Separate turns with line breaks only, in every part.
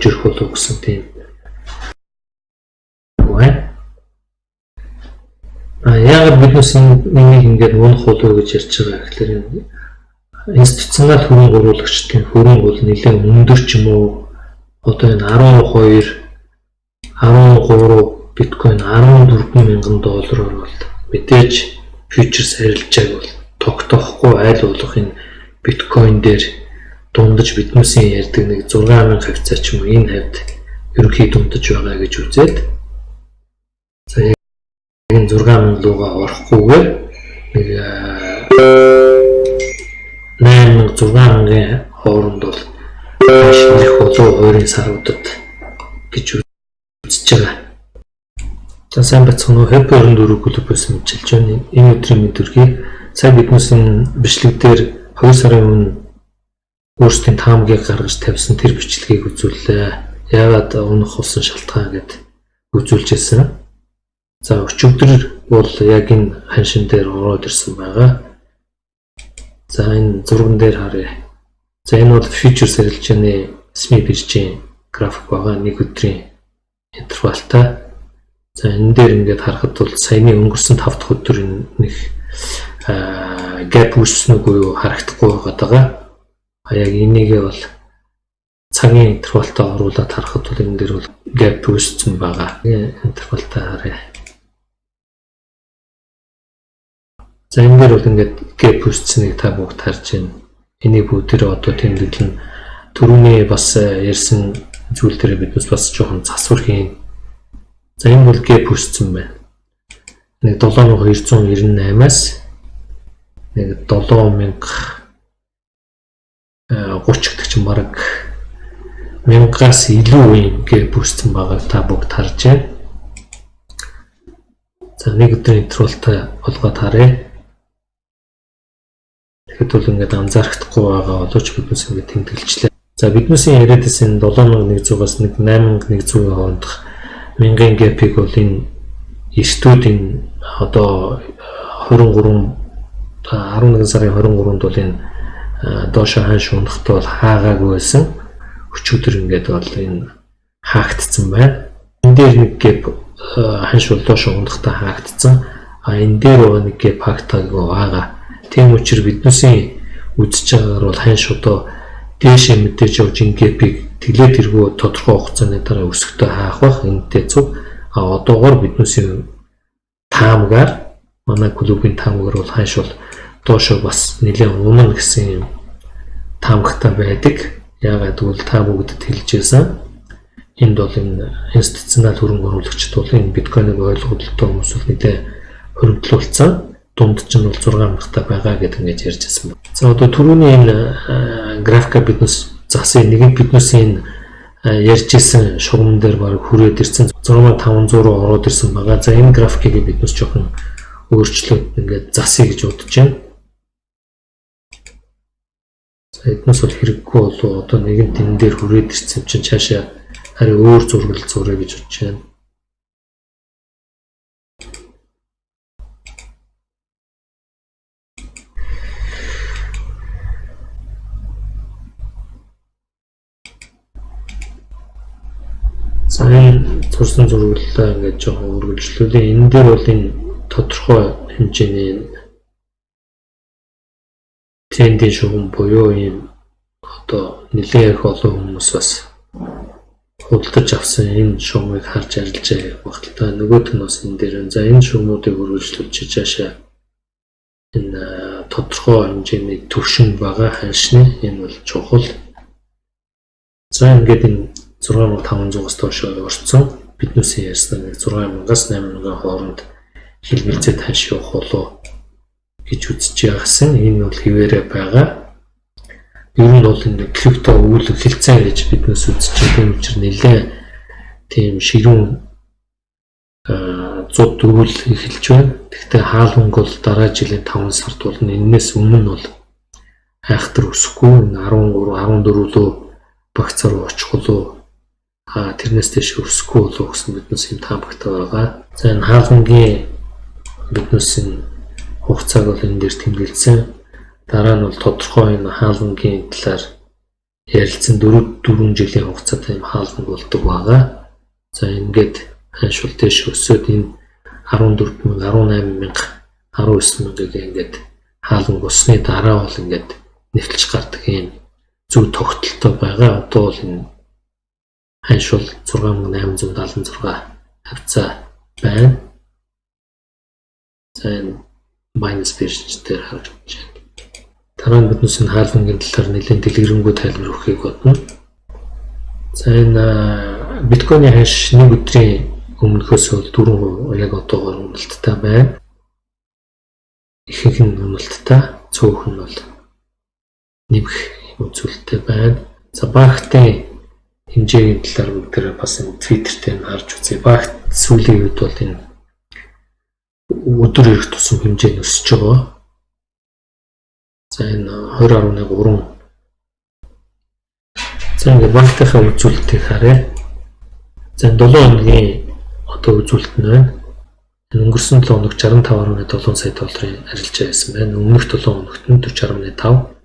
орж ирэх болов гэсэн тийм байна. А яагаад биднээс энийг ингээд унах болов гэж ярьж байгаа гэхээр энэ институционал хөрөнгө оруулагчдын хөрөнгө бол нэлээд өндөр ч юм уу, одоо энэ 12 13 биткойн 14 мянган доллараар бол мэдээж фьючерс арилжааг бол тогтоохгүй, аль болох энэ биткойн дээр дундаж биднээсийн ярьдаг нэг 6000 хавьцаа ч юм уу энэ хавьд ерөнхий дундаж байгаа гэж үзээд, за яг энэ 6000 луугаа орохгүйгээр нэг 8000 6000-ын хооронд бол ирэх болов хоёрын саруудад гэж үзэж байгаа. За сайн байцгаана уу? Happy 24 клубээс мэдчилж байна. Энэ өдрийн мэнд хүргэе. Сая биднээсийн бичлэг дээр 2 сарын өмнө өөрсдийн таамагийг гаргаж тавьсан тэр бичлэгийг үзүүллээ. Яагаад унах болсон шалтгаан гэд үзүүлж ирсэн. За өчигдөр бол яг энэ ханшин дээр ороод ирсэн байгаа. За энэ зурган дээр харъя. За энэ бол фьючерс арилжааны СМИ биржийн график байгаа, нэг өдрийн интервалтай. За энэ дээр ингээд харахад бол саяны өнгөрсөн 5 дахь өдөр нэг gap үүссэн үгүй юу харагдахгүй байгаа. А яг энийгээ бол цагийн интервалтай оруулаад харахад бол энэ дээр бол gap үүссэн байгаа. Интервалтай харъя. За энэ дээр бол ингээд gap үүссэнийг та бүгд харж байна. Энийг бүгдээрээ одоо тэмдэглэн. Түрүүний бас ярьсан зүйл дээр биднес бас жоохон засвар хийн. За энэ бол gap үүссэн байна. Нэг 7298-аас нэг 7030 гэдэг чинь бараг 1000-аас илүү юм gap үүссэн байгааг та бүгд харж байна. За нэг өдрийн интервалтай болгоод харъя. Тэгэхэд бол ингээд анзаарахдаггүй байгаа боловч биднес ингээд тэмдэглэжлээ. За биднээсийн яриад байсан 7100-аас нэг 8100-ийн хоорондох мянган gap-ийг бол энэ эртүүд энэ одоо 23 11 сарын 23-нд бол энэ доошо ханш унахдаа бол хаагаагүй байсан. Өчигдөр ингээд бол энэ хаагдцсан байна. Энэ дээр нэг gap ханш бол доошо унахдаа хаагдцсан. А энэ дээр байгаа нэг gap хаагдаагүй байгаа. Тийм учраас биднээсийн үзэж байгаагаар бол ханш одоо дээшээ мэдээж явж энэ gap-ийг тэглээ тэргүү тодорхой хугацааны дараа өсөختөө хаах бах энэтэй цуг. А одоогоор биднээсийн таамгаар, манай клубын таамгаар бол ханш бол доошо бас нэлээд унана гэсэн юм таамагтай байдаг. Яагаад гэвэл та бүгдэд хэлж байсан. Энд бол энэ институционал хөрөнгө оруулагчид бол энэ биткойныг ойлгодлоо хүмүүс бол нэлээд хөрөнгөлүүлсэн. Дунд чинь бол 6000-тай байгаа гэдэг ингэж ярьж байсан. За одоо түрүүний энэ графика биднес засыг нэгэнт биднээсийн энэ ярьж исэн шугам дээр баг хүрээд ирсэн, 6500 руу ороод ирсэн байгаа. За энэ графикийг биднес жоохон өөрчлөөд ингээд засъя гэж бодож байна. За эднээс бол хэрэггүй болов одоо нэгэнт энэ дээр хүрээд ирсэн чинь цаашаа харин өөр зураг зуръя гэж бодож байна. За энэ зурсан зураглалаа ингээд жоохон үргэлжлүүлээ. Энэ дээр бол энэ тодорхой хэмжээний трендийн шугам буюу ийм одоо нэлээд их олон хүмүүс бас худалдаж авсан энэ шугамыг харж арилжаа явах л та. Нөгөөх нь бас энэ дээр. За энэ шугамнуудыг үргэлжлүүлж цаашаа энэ тодорхой хэмжээний төвшин байгаа ханшны энэ бол чухал. За ингээд энэ 6500-аас доош орцсон. Биднээсээ ярьсан нэг 6000-аас 8000-ын хооронд хэлбэлзээд ханш явах болов гэж үзэж байгасан. Энэ бол хэвээрээ байгаа. Ер нь бол энэ крипто өвөл хэлцээ гэж биднээс үзэж байгаа юм чинь нэлээ тийм ширүүн зуд өвөл эхэлж байна. Гэхдээ хаалманг бол дараа жилийн 5 сард бол энэс өмнө нь бол айхтар өсөхгүй, энэ 13 14 лөө багцаар очих болов, а тэрнээс дээш өсөхгүй болов гэсэн биднээс юм таамагтай байгаа. За энэ хаалмангийн биднээс энэ хугацааг бол энэ дээр тэмдэглэсэн. Дараа нь бол тодорхой энэ хаалмангийн талаар ярилцсан 4 жилийн хугацаатай юм halving болдог байгаа. За ингээд ханш бол дээш өсөөд энэ 14,000, 18,000, 19,000-ыг ингээд halving болсны дараа бол ингээд нэвтэлж гардаг юм зөв тогтолтой байгаа. Одоо бол энэ ханш бол 6876 хавьцаа байна. За энэ Binance бирж дээр харагдаж байна. Дараа нь биднээс энэ halving-ийн талаар нэлээд дэлгэрэнгүй тайлбар өгөхийг бодно. За энэ биткойны ханш нэг өдрийн өмнөхөөс бол 4% яг одоогоор уналттай байна. Ихэнх нь уналттай, цөөх нь бол нэмэх үзүүлэлттэй байна. За Bakkt-ын хэмжээгийн талаар бүгдээрээ бас энэ Twitter дээр харж үзье. Bakkt сүүлийн үед бол энэ өдөр ирэх тусам хэмжээ нь өсөж байгаа. За энэ 20.3. За ингээд Bakkt-ынхаа үзүүлэлтийг харъя. За энэ 7 хоногийн одоо үзүүлэлт нь байна. Өнгөрсөн 7 хоног 65.7 сая долларын арилжаа байсан байна. Өмнөх 7 хоногт нь 40.5,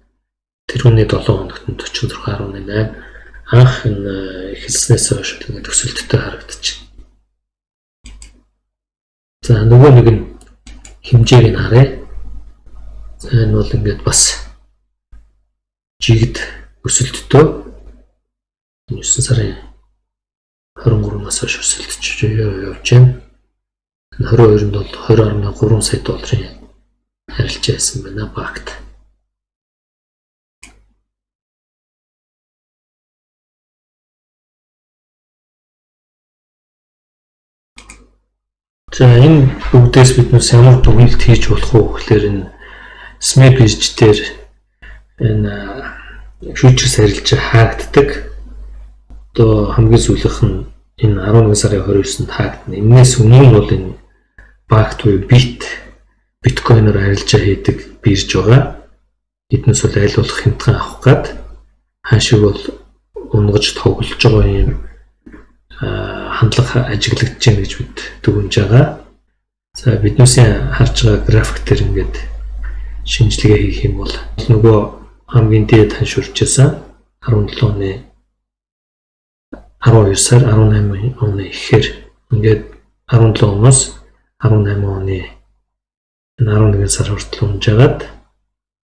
тэрүүний 7 хоногт нь 46.8. Анх энэ эхэлснээс хойш ингээд өсөлттэй харагдчихэв. За нөгөө нэг нь хэмжээг нь харъя. За энэ бол ингээд бас жигд өсөлттэй 9 сарын 23-наас хойш өсөлтөж явж байна. 22-нд бол 20.3 сая долларын арилжаа байсан байна Bakkt. За энэ бүгдээс биднээс ямар дүгнэлт хийж болох вэ гэхээр энэ SME бирж дээр энэ фьючерс арилжаа хаагддаг. Одоо хамгийн сүүлийнх нь энэ 11 сарын 29-нд хаагдана. Энээс өмнө нь бол энэ Bakkt буюу биткойноор арилжаа хийдэг бирж байгаа. Эднээс бол аль болох хямдхан авах гад ханшиг бол унгаж тоглож байгаа юм хандлага ажиглагдаж байна гэж бид дүгнж байгаа. За биднээсээ харж байгаа график дээр ингээд шинжилгээ хийх юм бол нөгөө хамгийн дээд ханш үржсэн 17 оны 12 сар 18 оны ихээр ингээд 17 оноос 18 оны 11 сар хүртэл унжгаад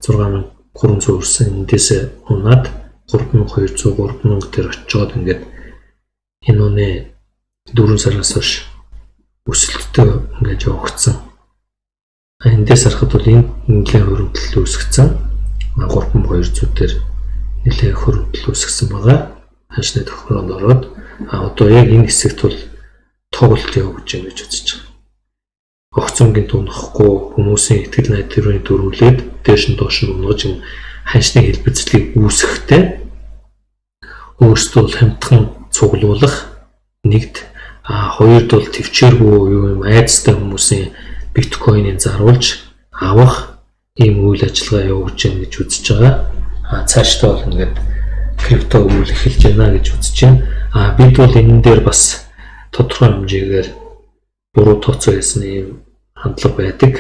6300 өрсөн, эндээс унаад 3200 3000 дээр очиод ингээд энэ оны 4 сараас хойш өсөлттэй ингээд явагдсан. Эндээс харахад бол энэ нэлээд хөрөнгөлөл үүсгэсэн. 3200 дээр нэлээд хөрөнгөлөл үүсгэсэн байгаа. Ханшны тохироонд ороод одоо яг энэ хэсэгт бол тоглолт явагдаж байна гэж үзэж байгаа. Огцом гинт унахгүй хүмүүсийн итгэл найдварыг дөрвөлээд дээш нь доош нь унгаж энэ ханшны хэлбэлзлийг үүсгэхдээ өөрсдөө бол хямдхан цуглуулах нэгд, хоёрд бол төвчээргүй юу юм айдастай хүмүүсийн биткойныг заруулж авах ийм үйл ажиллагаа явуулж байна гэж үзэж байгаа. Цаашдаа бол ингээд крипто үйл эхэлж байна гэж үзэж байна. Бид бол энэ дээр бас тодорхой хэмжээгээр буруу тооцоо хийсэн ийм хандлага байдаг.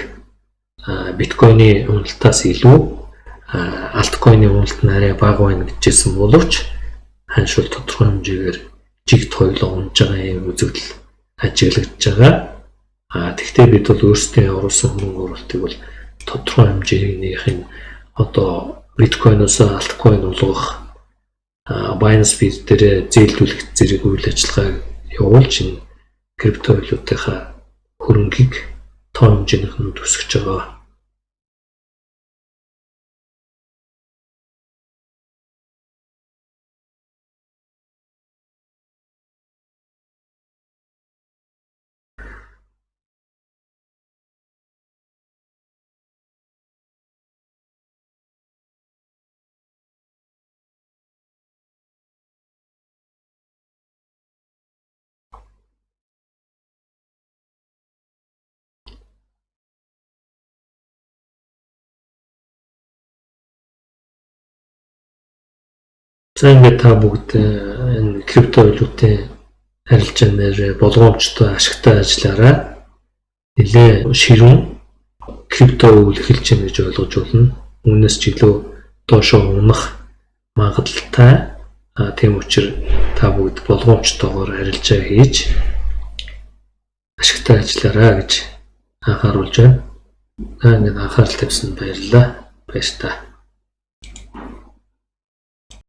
Биткойны уналтаас илүү альткойны уналт нь арай бага байна гэж хэлсэн боловч ханш бол тодорхой хэмжээгээр жигд хоёлоо унж байгаа юм үзэгдэл ажиглагдж байгаа. Тэгвэл бид бол өөрсдийн оруулсан хөрөнгө оруулалтыг бол тодорхой хэмжээнийх нь одоо биткойноос альткойн болгох Binance бирж дээр зээлдүүлэх зэрэг үйл ажиллагааг явуулж энэ крипто валютынхаа хөрөнгийг тоо хэмжээнийх нь өсгөж байгаа. За ингээд та бүгд энэ крипто валютын арилжаан дээр болгоомжтой ашигтай ажиллаарай. Нэлээ ширүүн крипто үйл эхэлж байна гэж ойлгож байна. Үүнээс ч илүү доошоо унах магадлалтай. Тийм учраас та бүгд болгоомжтойгоор арилжаа хийж ашигтай ажиллаарай гэж анхааруулж байна. Та ингээд анхаарал тавьсанд баярлалаа. Баяртай.